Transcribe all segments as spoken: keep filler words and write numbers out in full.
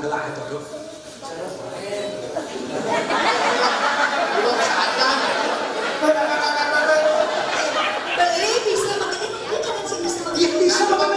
Lah, itu, Dok. Beli bisa makan, ini kan sih bisa makan. Iya, bisa makan.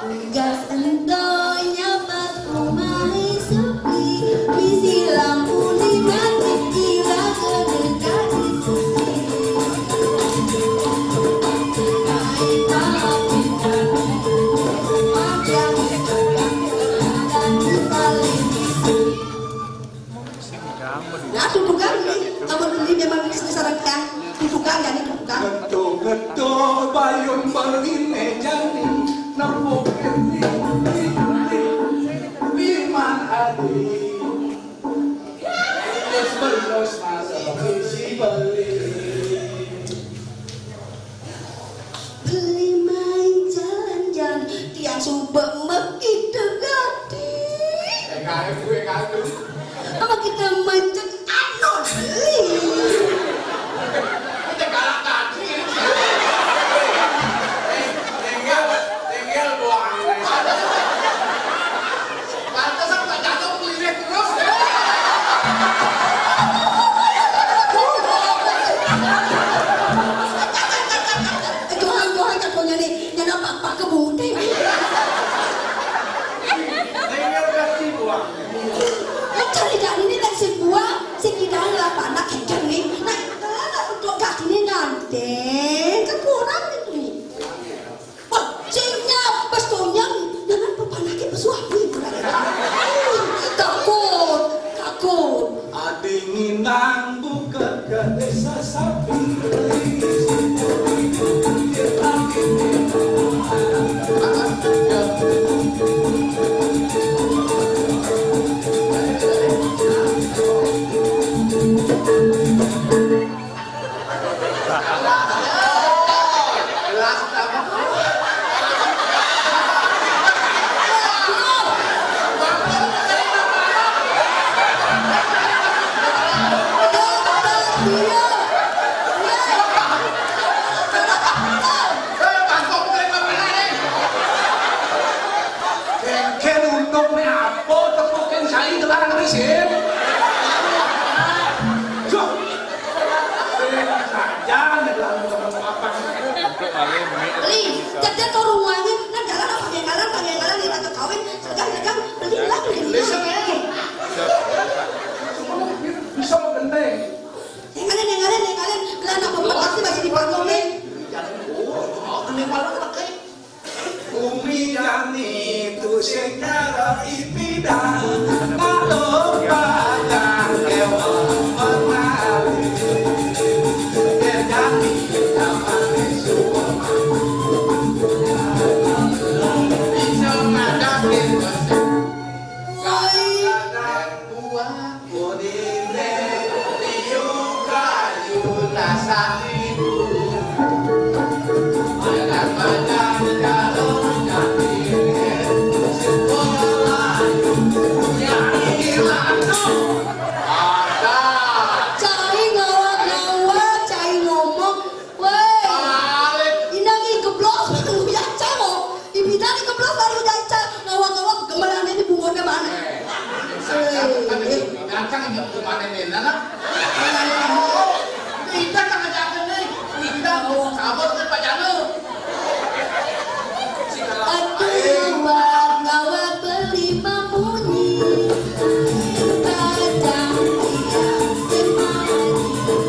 Tugas entonya pas rumah sepi, misi lampu ni mati kira kedekat di sisi. Nah, tutukan ni, amun ini memang bisa disarankan. Tutukan ya, ni tutukan. Ngeto-ngeto bayun beli mejani, nembok ini, ini, ini, Piman Adi. Terus belus masuk isi beli. Beli main jalan-jalan, tiang suba mekita gati. Eh, kayak gue kagak. Apa kita mancing anon beli? Kita galak gati. Eh, tinggal, tinggal buang. Pantesan Pak Jatuh kuliah terus. Eh, Tuhan, Tuhan, katanya nih, nyana pak-pak ke bunting. Tinggal kasih buang. Kan cari dari ini dan si buah, si kidang lah panak kencang nih. Nah, kalau untuk kaki ini nanti, kan kurang itu nih. Wah, sing nyabes to nyang, jangan pepanake pesuapi. Takut, takut. Adi nginang buka ke desa sapi. Kengken untuk me apa tepukin sai tekan risin. Duh. Sing saja nek lan temen papan. Li, cedek to ruange, nang dalan apa genggalan, genggalan kita kawin, segang-segang, beli lah, beli. Bisa, bisa. Bisa gendeng. Nengale, nengale, nengale, lah nak pasti masih di panggung nih. Jangan, oh, oh, kena malu pakai. Umi jani tu sing karo ipidan, maklum padang kewan menari. Jani tamane suwon. Bisa ngadake kadang-kadang buah. Udine liu kayu nasaniku. Padang-padang jalur jati. Sekolah yang hilang. Ada. Cai ngawak-ngawak, cai ngomong. Woi. Balik. Inang i keblos, baru ya cai mo. Ibidan i keblos, baru ya cai. Ngawak-ngawak, gemelan ini bungonya mana? Eh, ganteng, ganteng, gimana nih, Nana? Ini Indah tak ngajakin nih. Indah, sabar tuh, Pak Janu. Aduh, ngawak-ngawak beli mamunyi. Kadang dia semani. Beli mamunyi.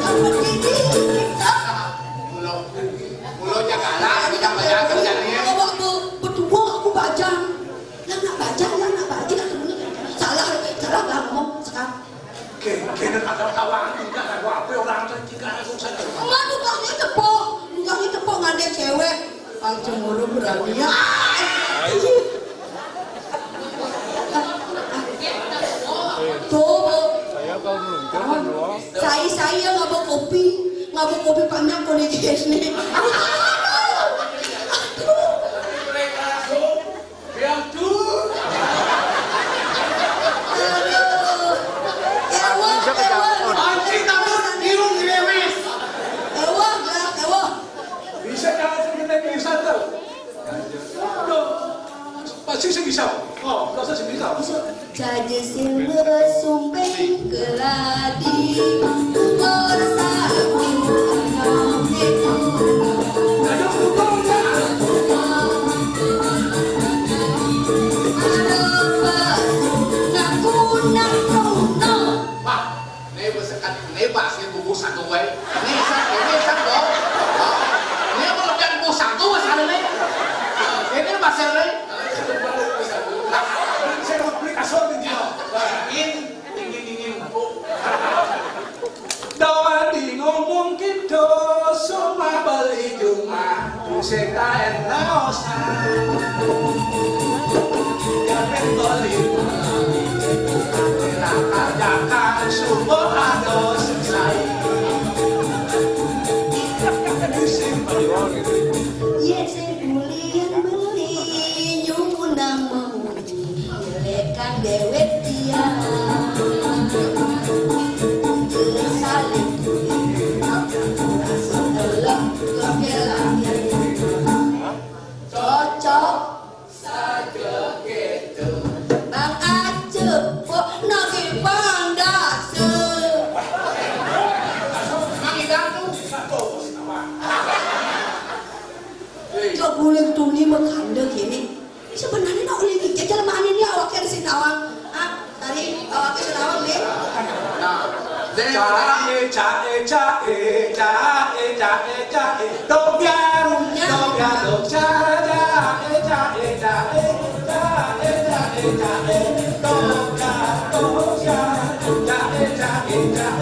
Apa ini? Pulau, pulau Jakarta, kita banyak kerjanya. Awak be-, betubuh aku bajang. Lah nak bajang, lah nak bajang, aku ni. Salah, salah lah ngomong sekarang. Oke, oke, nak ada kawan, enggak ada apa orang tu, jika ada susah. Enggak, tukangnya tepuk, tukangnya tepuk ngandek cewek. Ang cemburu berani ya. Tuh, Bu. Saya kalau meluncur kan doang. Saya, saya nggak mau kopi, nggak mau kopi banyak kau nih, guys, nih. Aduh. Ewa, ewa. Anjing, takut, irung, grewes. Ewa, Sing sumping keladi, tur sapu. Aduh, Pak, ngaku nang nong nong. Pak, ini besekat, ini pasti buku satu, weh. Ini sak, ini sak, dong. Ini apa lebihan buku satu, Mas, ada nih? Ini Mas, ada nih? Saya mau beli kasur nih, Gil. Dingin, dingin, dingin, empuk. Dawani ngomong gitu, semua beli jumah, sing taen naosan. Ya, ben beli, kita kerjakan, subuh ada selesai. Iya, sing kulian beli, nyumun nang mau. Ilekan dewek dia. Saling. Cocok. Saja gitu. Bang Aceh, kok nagih Bang Dase? Mang Idang tuh. Cok guling tuni mah kandha kene. Sebenarnya nak ulih ngijajal mani ini awaknya di sini awang. Ah, tadi awaknya sudah awang nih. Nah, cae, cae, cae, cae, cae, cae, dogya, dogya, dogya, cae, cae, cae, cae, cae, cae, dogya, dogya, cae, cae, cae.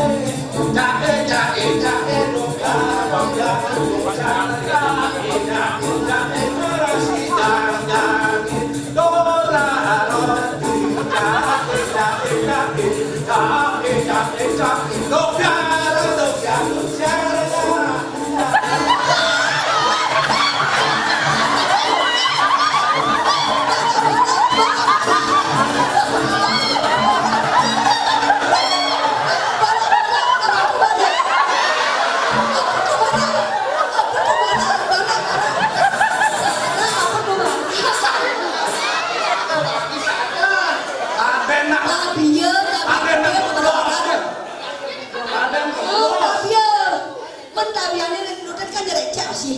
Aden nak, aden nak keblos. Mentariane nek nutet kan jerecek sih.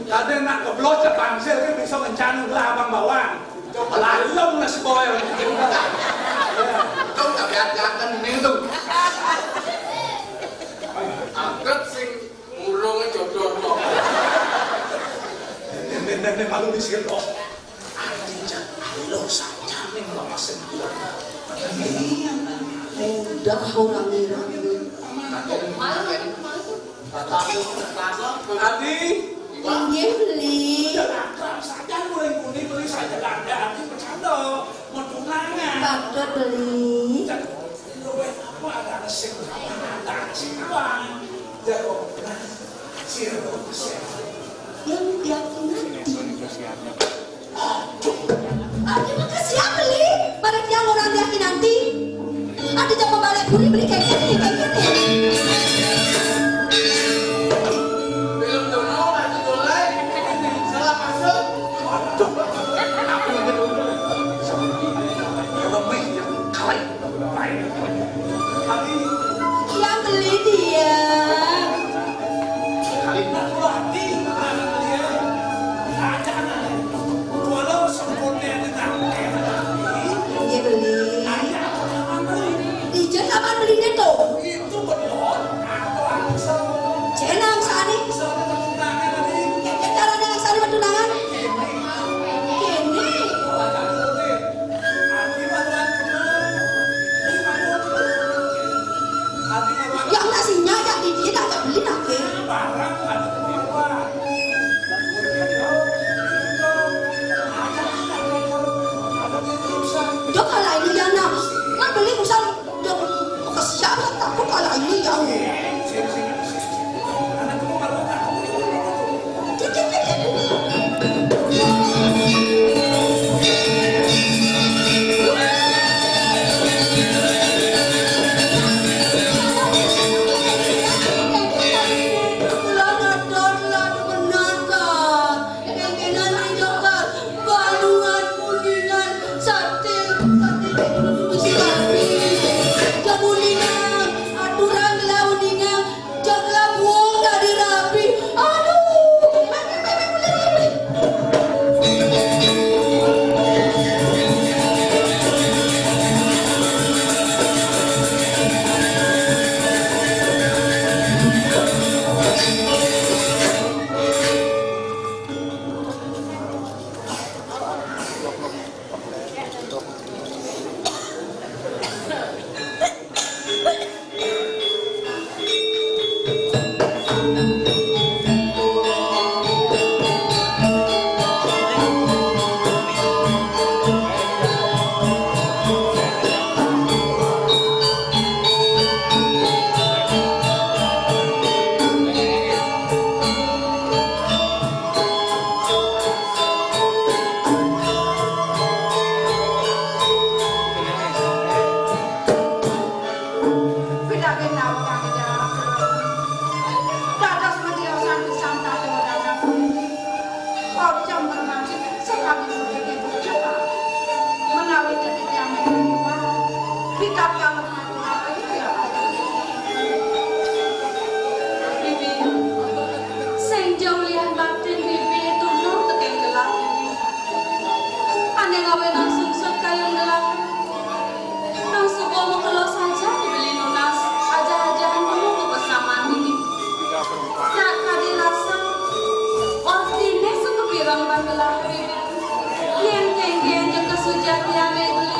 Kadang nak keblos cek Bang Sil kan bisa ngencang lah Abang Bawang. Lalem nasi boy. Tuh, tapi hati-hati nih tuh. Angkat sing urung jodoh kok. Neng, neng, neng, malu di sini, loh. Ayo, Cak. Ayo, lo saja nih, Bang Asen. Iya, udah orang ini. Malu, malu. Adi. Inggih, beli. Akrab saja, mulai kuning, beli saja, ada, Adi bercanda. Mau tunangan. Patut, beli. Luwih apa ada sing, ada sing awang. Jago, nah, sir, sir. Yang yakin nanti. Aduh. Aduh, makasih ya, beli. Pada tiang orang yakin nanti. Ada jam balik puri, beli kayak gini, kayak gini. Film Dono, Ratu Dolai, salah masuk. Waduh. Apa yang kedua? Remeh yang kalah. Yang beli dia. Yang beli. Ijen kapan belinya tuh? Cenang sani. Cara nang sani bertunangan. Kene. Bibi, sing ja ulihan batin Bibi tunung tekén gelah Bibi. Ané ngawinang sungsut kayun gelah. Nang suba makelo saja dibeli nunas ajah-ajahan dulu ka pasaman Bibi. Jak kadi rasa, ortiné sakapireng ban gelah Bibi. Yén kénkén ja kasujatiané beli